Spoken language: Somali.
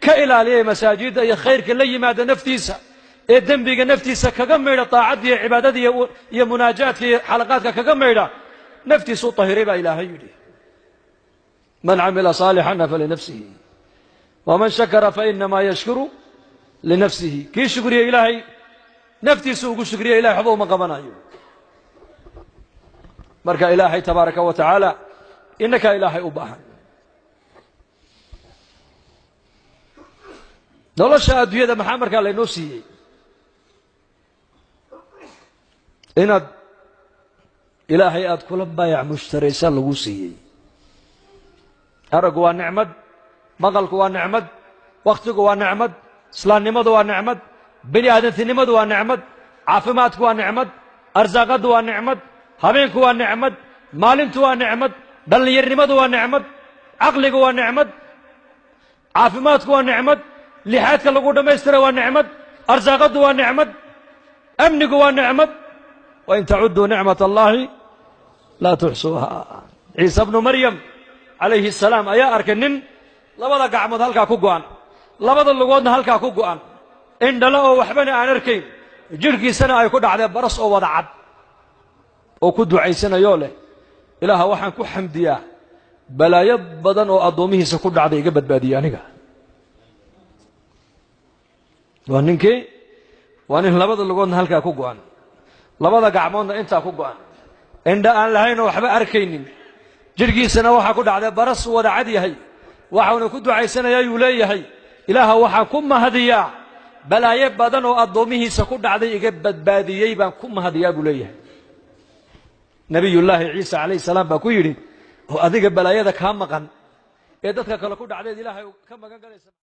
Ka ilaaliyay masaajidda iyo khayrka la yimaada naftiisa, ee dembiga naftiisa kaga maydha, taacadda iyo cibaadada iyo munaajaadka iyo xalaqaadka kaga maydha, naftiisu u tahiray baa Ilaahay yidhi. Man camila saalixana falinafsihi, waman shakara fainamaa yashkuru linafsihi. Kii shukriya Ilaahay naftiisu ugu shukriya, Ilahay waxba uma qabanayo. Marka Ilaahay tabaaraka wa tacaala innakaa Ilaahay u baahan. Nolosha adduunyada maxaa markaa laynoo siiyey? Inaad Ilaahay aad kula baayac mushtaraysa lagu siiyey. Araggu waa nicmad, maqalku waa nicmad, wakhtigu waa nicmad, islaamnimadu waa nicmad, bini aadantinimadu waa nicmad, caafimaadku waa nicmad, arsaaqaddu waa nicmad, habeenku waa nicmad, maalintu waa nicmad, dhallinyarnimadu waa nicmad, caqligu waa nicmad, caafimaadku waa nicmad, lixaadka lagu dhammaystira waa nicmad, arsaaqaddu waa nicmad, amnigu waa nicmad. Wain tacudduu nicmat allaahi laa tuxsuuha. Ciise bnu Maryam calayhi salaam ayaa arkay nin labada gacmood halkaa ku go'an, labada lugoodna halkaa ku go'an, indhale oo waxbana aan arkayn, jidhkiisana ay ku dhacdee baras oo wada cad, oo ku ducaysanayoo leh: Ilaaha waxaan ku xamdiyaa balaayo badan oo addoomihiisa ku dhacday iga badbaadiyey aniga. Waa ninkii, waa nin labada lugoodna halkaa ku go'an, labada gacmoodna intaa ku go'an, indha aan lahaynoo waxba arkaynin, jidhkiisana waxaa ku dhacday baras wada cad yahay. Waxauna ku ducaysanayaa yuu leeyahay: Ilaaha waxaan ku mahadiyaa balaayo badan oo addoomihiisa ku dhacday iga badbaadiyey baan ku mahadiyaa, buu leeyahay. Nabiyullaahi Ciisa calayhi salaam baa ku yidhi: oo adiga balaayada kaa maqan ee dadka kale ku dhacdeed Ilaahay ka magan galaysa.